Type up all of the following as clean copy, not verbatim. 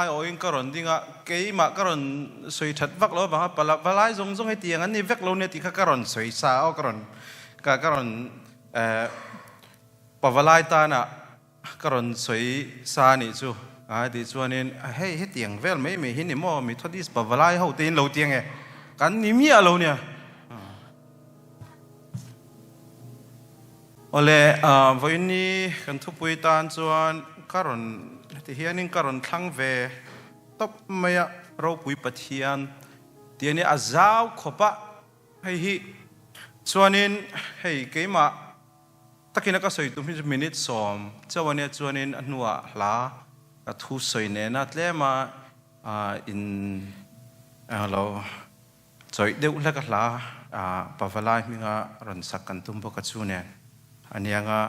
Ai awhin ka rawn ding a, keimah ka rawn sawi that vak lo avanga pala valai zawng zawng heti ang an ni vek lo nia tih kha ka rawn sawi sa aw ka rawn ka ka rawn eh pavalai tana ka rawn sawi sa anih chu a tih chuanin hei heti ang vel mai mai hi ni maw Methodist pavalai ho te in lo ti ange kan ni miah lo nia. Awle, vawiinni kan thupui tan chuan ka rawn heti hianin ka rawn thlang ve tawp mai a, ropui Pathian tih a nia, a zau khawp a hei hi. Chuanin hei keimah takina ka sawi tum hi chu minute 10 chauh a nia, chuanin a hnuah hla ka thu sawi nena tlema in lo Chawih deuh hlek a hla a Pavalai hminga rawn sak kan tum bawk a chu nen a nianga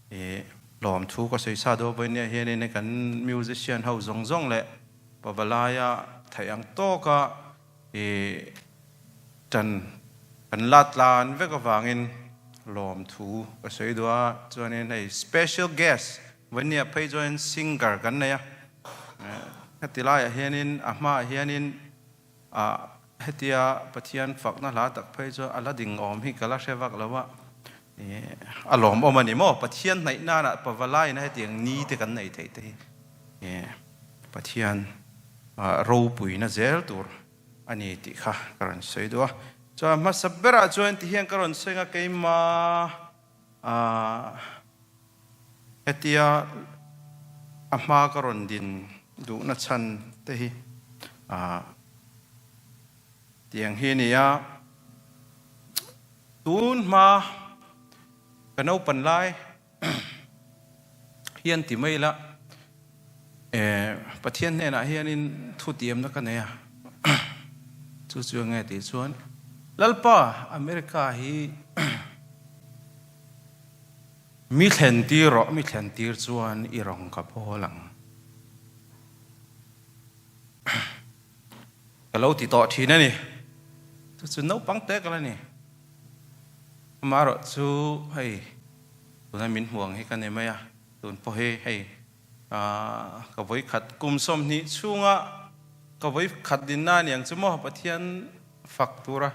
i lawmthu ka sawi sa daw vawi nia hianin kan musician ho zawng zawng leh Pavalaia theih ang tawka i tan kan la tlan vek avangin lawmthu ka sawi duh a, chuanin hei special guest vawi nia phei chuanin singer kan nei a, heti laiah hianin a hmaah hianin A, hetia Pathian fakna hla tak phei chu a la ding awm hi ka la hre vak lo a, a lawmawm a ni maw? Pathian hnaih nanah pavalaiin hetiang ni te kan nei theih te hi Pathian ropuina zel tur a ni tih kha ka rawn sawi duh a. Chuan hmasa berah chuan ti hian ka rawn sawi nga keima Hetia a hma ka rawn din duhna chhan te hi tiang hi a ni a, tun hma ka naupan lai hian ti mai ila Pathian hnenah hianin thutiamna ka nei a, chu chu enge tih chuan Lalpa America hi Mi thlen tir rawh, mi thlen tir chuan i rawng ka bawl ang. Ka lo ti tawh thin a ni. Chu chu naupang te ka la ni. Amaherawh chu hei tuna min hmu ang hi ka ni mai a, tun pawh hi hei ka vawikhat kum 20 chhunga ka vawikhat dinna a ni ang chu maw Pathian fak tura.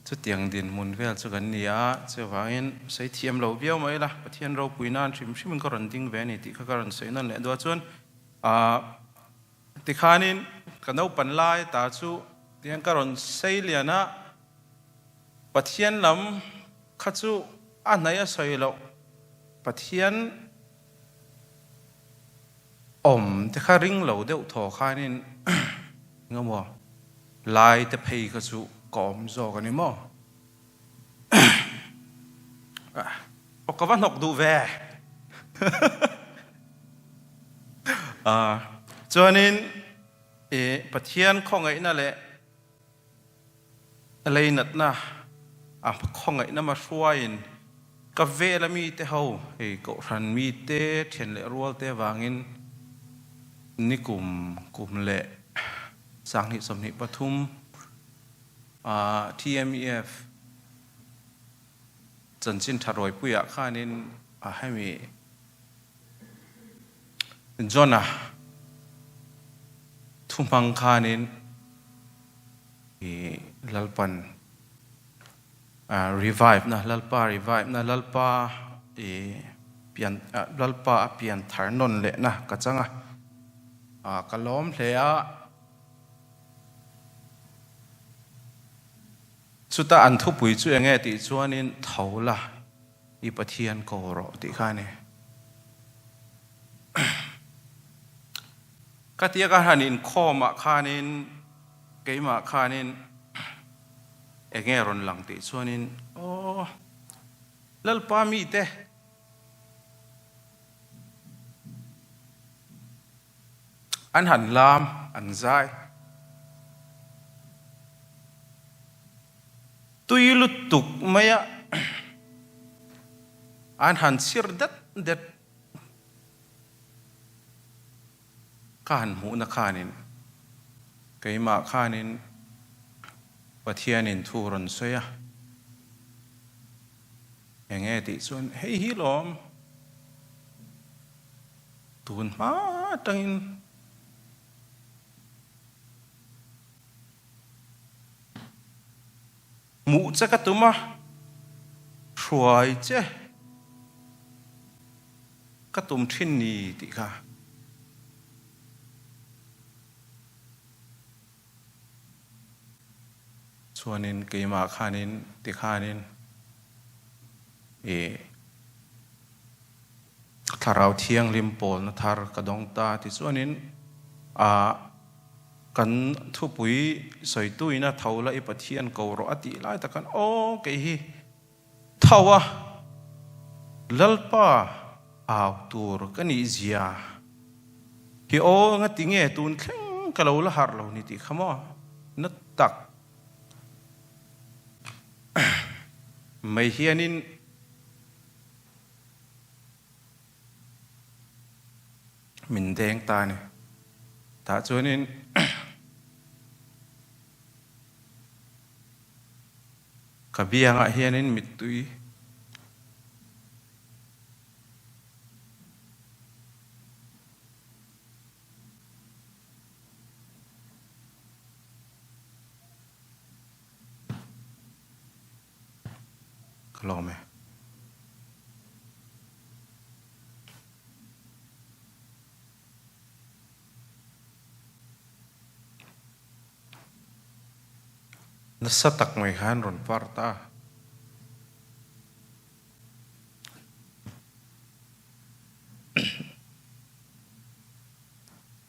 Chutiang dinhmun vel chu kan ni a, chuvangin sawi thiam lo viau mai ila, Pathian ropui nan hrim hrimin ka rawn ding ve a ni tih kha ka rawn sawi nawn leh duah chuan tikhanin ka naupan lai ta chu tihian ka rawn sei lian a, Pathian lam kha chu a hnaih a sawi loh, Pathian awm te kha ring lo deuh thaw khanin engemaw lai te phei kha chu ka awm zawk a ni maw? Aw ka va hnawk duh ve. Chuanin i Pathian khawngaihna leh Leinatna a khawngaihna ma hruaiin ka vela mite ho hei kohhran mite thian leh rual te avangin nikum kum leh 2023 a TMEF chanchin tha rawipuiah khanin a hemi John-a thuhmang khanin I Lalpan revive na, Lalpa revive na, Lalpa i pian, Lalpa a pian thar nawn leh na ka chang a, ka lawm hle a. Chuta an thupui chu enge tih chuanin tho la i Pathian ko rawh tih kha a ni. Ka tia ka han inkhawmah khanin keimah khanin enge rawn lang tih chuanin aw Lalpa mite an han lam an zai tui lutuk maia an han chhir det det Ka han hmuhna khanin, keimah khanin Pathianin thu rawn sawi a, eng nge tih chuan hei hi lawm. Tun hma atangin hmuh che ka tum a, hruai che ka tum thin ni tih kha. Chuanin keimah khanin tikhanin i Thlarau Thianghlim pawlna thar ka dawng ta tichuanin a kan thupui sawituina tho la i Pathian ko rawh a tih lai takan aw kei hi tho a Lalpa au tur ka nih zia hi aw nga ti nge tun thleng ka lo la harh lo ni tih kha maw na tak mai hianin Min deng ta a ni. Tah chuanin ka biangah hianin mittui Ka lawm e. Nasa tak mai khan rawn par ta.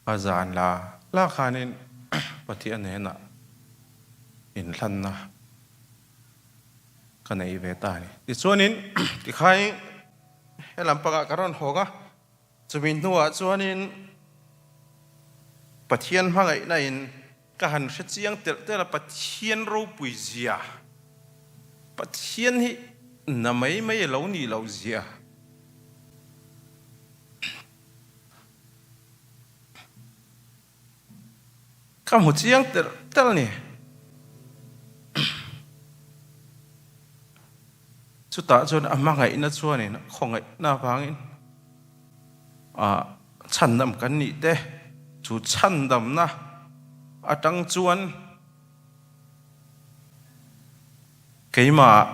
A zan la la khanin Pathian hnenah inhlanna ka nei ve ta a ni. Tichuanin tikhai he lampangah ka rawn hawk a, chumi hnuah chuanin Pathian hmangaihna in ka han hre chiang telh telh a, Pathian ropui zia, Pathian hi na mai mai a lo nih loh zia. Ka hmu chiang telh telh a ni. Chutah chuan a hmangaihna chuanin a khawngaihna avangin ah chhandam kan nih te, chu chhandamna atang chuan keimah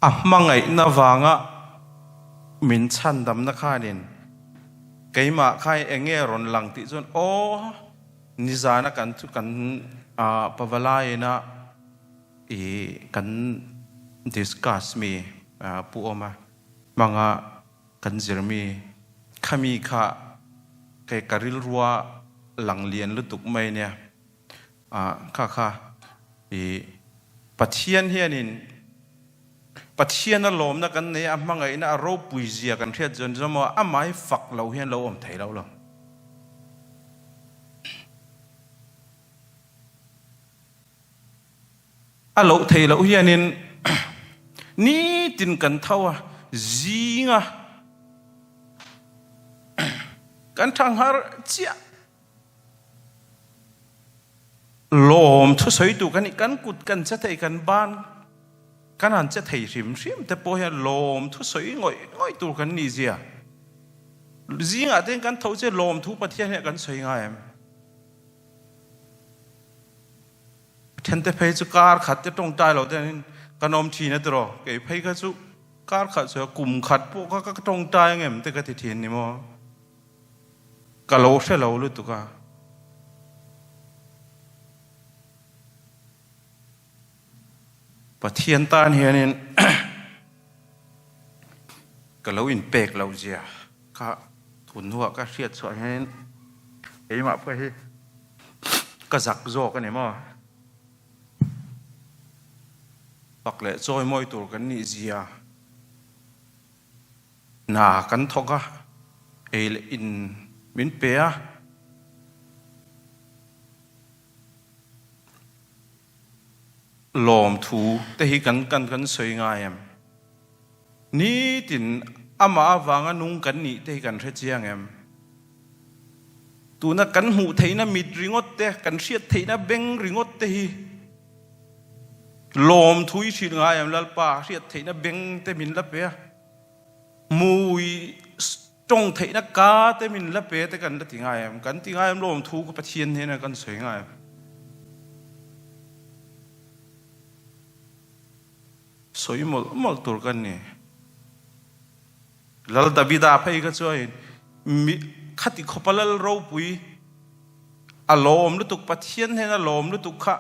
A hmangaihna vanga min chhandamna khanin keimah kha eng nge rawn lang tih chuan aw nizana kan chu kan pavalaiina i kan discuss mi pu awm a hmanga kan zir mi khami kha kei ka rilrua lang lian lutuk mai nia. Kha kha i Pathian hianin Pathiana lawmna kan nei a, a hmangaihna a ropui zia kan hriat chuan chuan maw amah hi fak lo hian lo awm thei lo lo. A loh thei loh hianin nitin kan tho a, zinga kan thanghar chiah. Lawm thusawitu kan nih, kan kut kan che thei, kan ban kan han che thei hrim hrim te pawh hian lawm thusawi ngawih ngawih tur kan nih zia. Zingah te hian kan tho che lawm thu Pathian hian kan sawi ngai em? Then te phei chu kar khat te tawngtai lo te hian kan awm thin a tiraw? Kei phei kha chu kar khat sawi a kum khat pawh kha ka tawngtai angem te ka ti thin ni maw? Ka lo hre lo lutuk a. Pathian tan hianin ka lo inpek loh zia kha tun hnuah ka hriat chhuah hianin keimah pawh hi ka zak zawk a ni maw? Fak leh chawimawi tur kan nih zia. Hna kan thawk a, ei leh in min pe a. Lawmthu te hi kan kan kan sawi ngai em? Nitin amah avanga nung kan nih te hi kan hre chiang em? Tuna kan hmuh theihna mit ringawt te, kan hriat theihna beng ringawt te hi. Lawmthu i hrilh ngai em Lalpa hriat theihna beng te min la pe a, mui tawng theihna ka te min la pe te kan la ti ngai em? Kan ti ngai em lawmthu ka Pathian hnenah kan sawi ngai em? Sawi mawlh mawlh tur kan ni. Lal Davida phei kha chuan mi khati khawpa lal ropui a lawm lutuk Pathian hnena lawm lutuk kha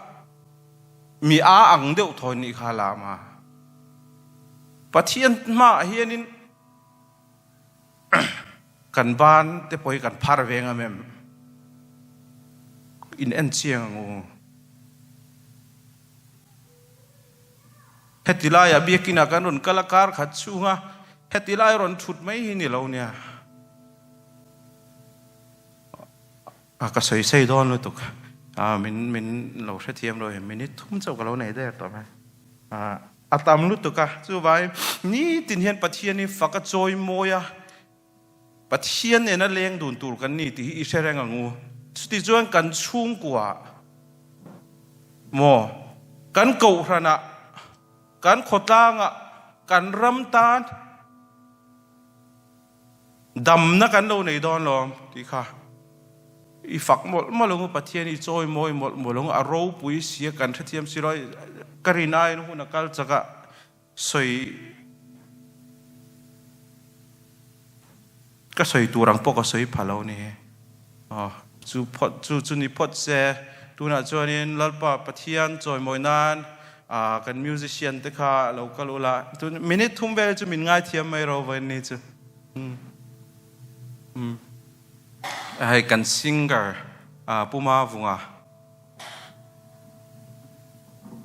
mi a ang deuh thawi nih kha lam a. Pathian hmaah hianin kan ban te pawh hi kan phar ve ngam em? In en chiang ang u. Heti laiah biakinah kan rawn kal a, kar khat chhunga heti lai rawn thut mai hi ni lo nia. A ka sawi sei dawn lutuk. A min min lo hrethiam lo em minute thum chauh ka lo nei der tawh mai. A a tam lutuk a, chuvangin nitin hian Pathian hi fak a chawi mawi a, Pathian nena leng dun tur kan ni tih hi i hre reng ang u. Chutichuan kan chhungkua maw, kan kohhranah, kan khawtlangah, kan ram tan damna kan lo nei dawn lawm tih kha i fak mawlh mawlh ang u. Pathian i chawi mawi mawlh mawlh ang u. A ropui sia kan hrethiam si lo. Ka rin aiin hun a kal chak a. Sawi ka sawi tur ang pawh ka sawi pha lo ni. Aw chu phawt chu chu ni phawt se tunah chuanin Lalpa Pathian chawimawi nan ah kan musician te kha lo kal ula tun minute thum vel chu min ngaithiam mai ro vawiin ni chu. Umm hei kan singer ah Puma Vunga.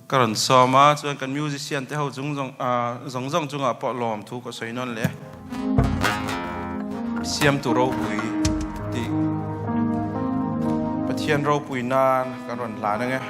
Ka rawn sawm a, chuan kan musician te ho chung zawng zawng zawng chungah pawh lawm thu ka sawi nawn leh. Siamtu ropui tih Pathian ropui nan kan rawn hlan ang e.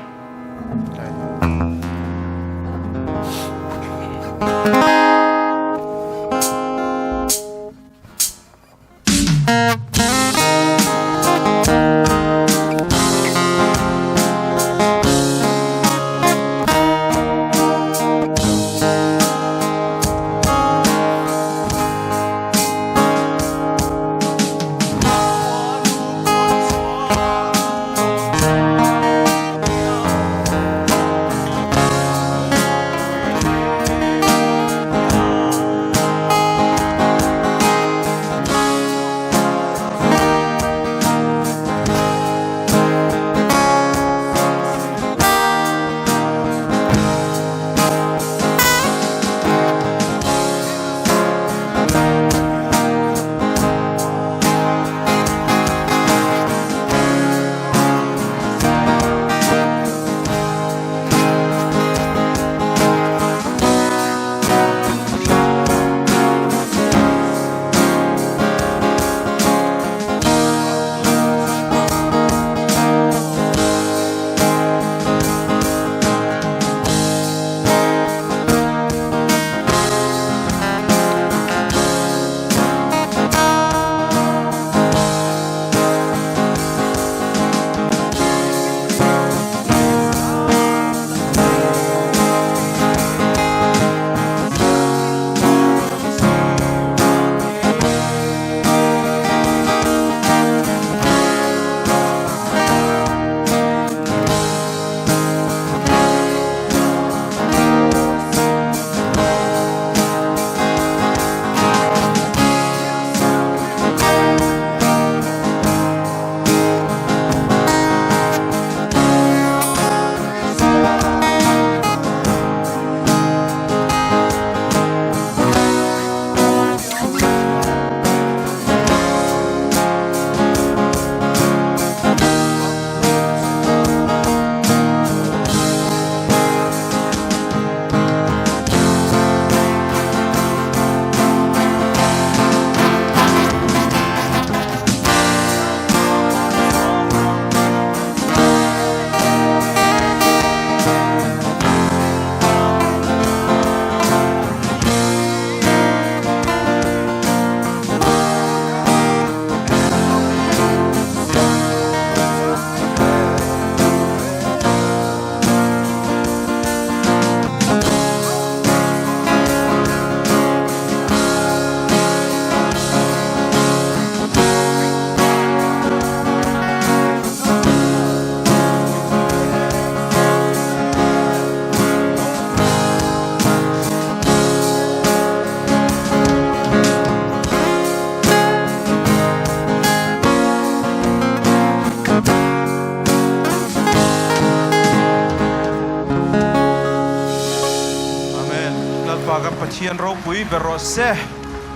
Pathian ropui ber rawh se.